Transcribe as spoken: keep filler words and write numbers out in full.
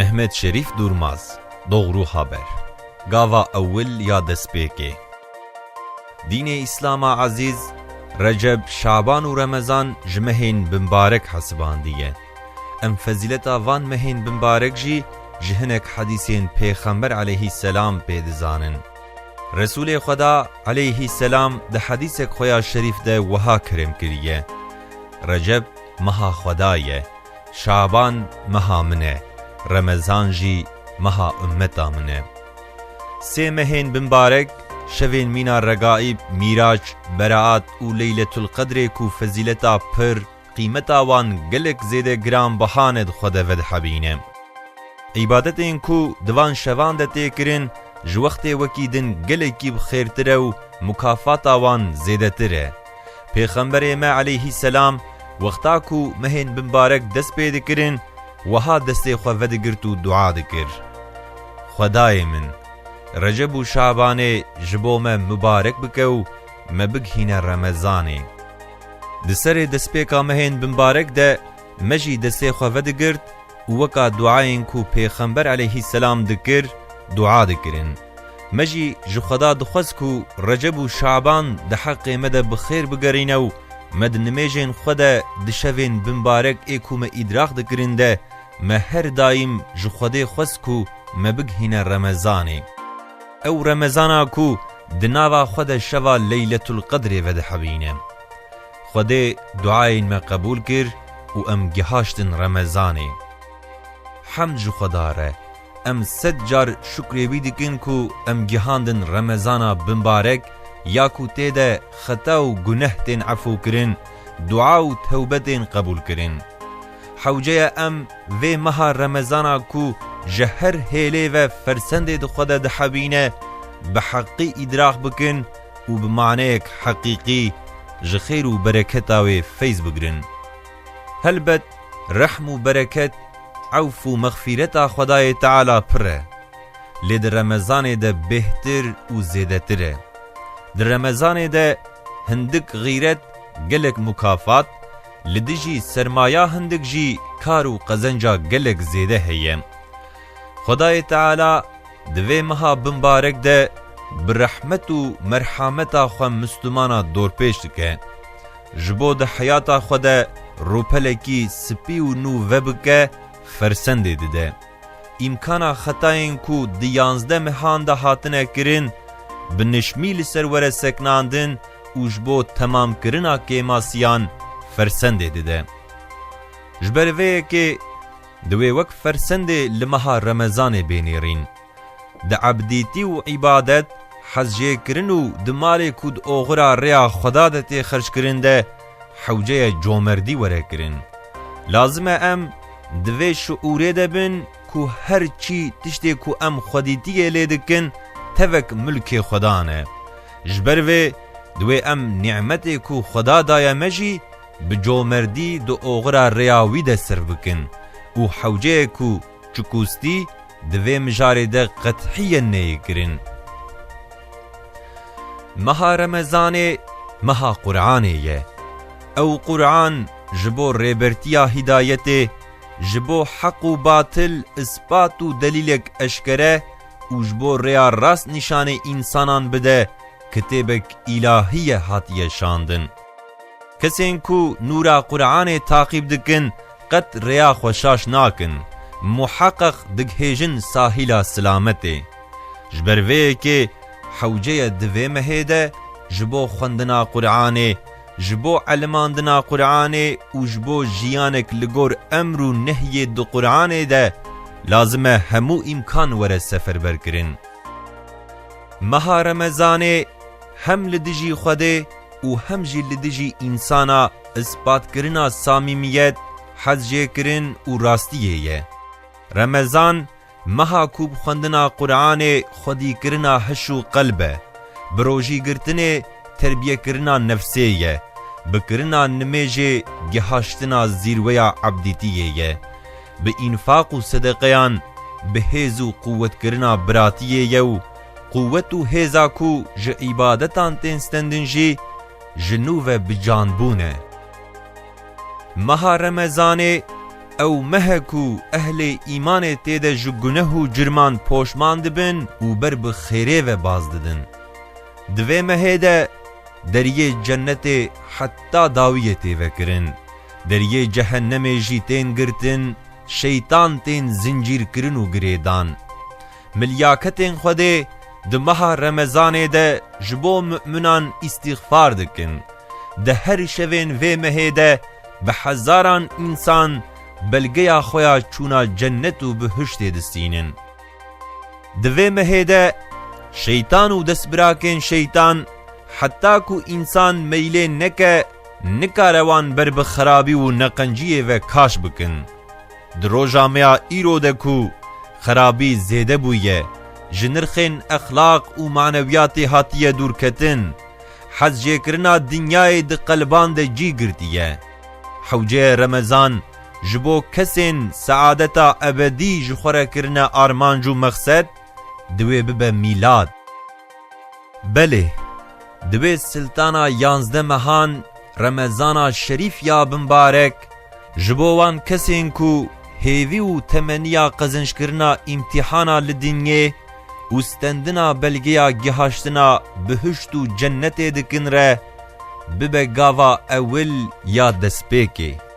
Mehmet Şerîf Durmaz, Doğru Haber. Gava ewil ya destpêkê. Dînê Îslama ezîz, Receb, Şaban û Remezan ji mehên bimbarek hesibandiye. Em fezîleta van mehên bimbarek jî ji hinek hedîsên Pêxember aleyhisselam pê dizanin. Resûlê Xweda aleyhisselam di hedîsek xwe ya şerîf de wiha kerem kiriye: Receb meha Xweda ye, Şaban meha min e, Remezan jî meha ummeta min e. Sê mehên bimbarek, şevên mîna Regaîb, Mîrac, Beraat û Leyletul Qedrê ku fezîleta pir, qîmeta wan gelek zêde giranbiha ne, di xwe de vedihebîne. Îbadetên ku di van şevan de tê kirin, ji wextê wekî din gelekî bi xêrtir e û mukafata wan zêdetir e. Pêxemberê me aleyhisselam wexta ku mehên bimbarek dest pê dikirin, wiha destê xwe vedigirt û dua dikir: Xwedayê min, Receb û Şabanê ji bo me mibarek bike û me bigihîne Remezanê. Di serê destpêka mehên bimbarek de me jî destê xwe vedigirt û weka duayên ku Pêxember aleyhisselam dikir, dua dikirin. Me jî ji Xweda dixwest ku Receb û Şaban di heqê me de bi xêr bigerîne û me di nimêjên xwe de di şevên bimbarek ê ku me îdraq dikirin de me her daîm ji Xwedê xwest ku me bigihîne Remezanê. Ew Remezana ku di nava xwe de şeva Leyletul Qedrê vedihebîne. Xwedê duayên me qebûl kir û em gihaştin Remezanê. Hemd ji Xweda re, em sed car şukrê wî dikin ku em gihandin Remezana bimbarek, ya ku tê de xeta û guneh tên efûkirin, dua û tewbe tên qebûlkirin. Hewce ye em vê meha Remezana ku ji her hêlê ve fersendê di xwe de dihebîne, bi heqî îdraq bikin û bi maneyek heqîqî ji xêr û bereketa wê feyz bigrin. Helbet rehm û bereket, ewf û mexfîreta Xwedayê Teala pir e, lê di Remezanê de bêhtir û zêdetir e. Di Remezanê de hindik xîret, gelek mukafat, li dijî sermaya hindik jî kar û qezenca gelek zêde heye. Xwedayê Teala di vê meha bimbarek de bi rehmet û merhameta xwe Mislimana dorpêç dike. Ji bo di heyata xwe de rûpelekî spî û nû vebike, fersendê dide. Îmkana xetayên ku di yanzdeh mehan de hatine kirin, bi nişmî li ser were seknandin û ji bo temamkirina kêmasiyan fersendê dide. Ji ber vê yekê, divê wek fersendê li meha Remezanê bênêrîn. Di ebdîtî û îbadet, hezjêkirin û di malê ku di oxira rêya Xweda de tê xerckirin de, hewce ye comerdî were kirin. Lazim e em di vê şiûrê de bin ku her çî tiştê ku em xwedîtiyê lê dikin, tevek milkê Xwedan e. Ji ber vê, divê em nîmetê ku Xweda daye me jî bi comerdî di oxira rêya wî de serf bikin û hewce ye ku çikûstî di vê mijarê de qethiyen neyê kirin. Meha Remezanê meha Qur'anê ye. Ew Qur'an ji bo rêbertiya hîdayetê, ji bo heq û batil ispat û delîlek eşkere û ji bo rêya rast nîşanê însanan bide, kitêbek îlahî ye hatiye şandin. Kesên ku nûra Qur'anê taqîb dikin, qet rêya xwe şaş nakin, muheqeq digihêjin sahîla silametê. Ji ber vê yekê hewce ye di vê mehê de ji bo xwendina Qur'anê, ji bo elimandina Qur'anê û ji bo jiyanek li gor emr û nehyê di Qur'anê de lazim e hemû îmkan were seferberkirin. Meha Remezanê hem li dijî Xwedê û hem jî li dijî însana ispatkirina samîmiyet, hezjêkirin û rastiyê ye. Remezan meha ku bi xwendina Qur'anê xwedîkirina hiş û qelb e, bi rojîgirtinê terbiyekirina nefsê ye, bi kirina nimêjê gihaştina zîrweya ebdîtiyê ye, bi înfaq û sedeqeyan bi hêz û quwetkirina biratiyê ye û quwet û hêza ku ji îbadetan tên stendin jî ji nû ve bi can bûn e. Meha Remezanê Ew meh e ku ehlê îmanê tê de ji guneh û cirman poşman dibin û ber bi xêrê ve baz didin. Di vê mehê de deriyê cennetê heta dawiyê tê vekirin. Deriyê cehennemê jî tên girtin, şeytan tên zincîrkirin û girêdan. Milyaketên Xwedê di meha Remezanê de ji bo mu'minan îstîxfar dikin. Di her şevên vê mehê de bi hezaran însan belgeya xwe ya çûna cennet û bihiştê distînin. Di vê mehê de şeytan û destbirakên şeytan, heta ku însan meylê neke, nikare wan ber bi xerabî û neqenciyê ve kaş bikin. Di roja me ya îro de ku xerabî zêde bûye, ji nirxên exlaq û manewiyatê hatiye dûrketin, hez jêkirina dinyayê di qelban de cî girtiye. Hewceye Remezan ji bo kesên seadeta ebedî ji xwe re kirine armanc û mexsed, divê bibe mîlad. Belê, divê siltana yanzdeh mehan Remezana şerîf ya bimbarek ji bo wan kesên ku hêvî û temeniya qezincekirina îmtîhana li dinyê û stendina belgeya gihaştina bihişt û cennetê dikin re bibe gava ewil ya destpêkê.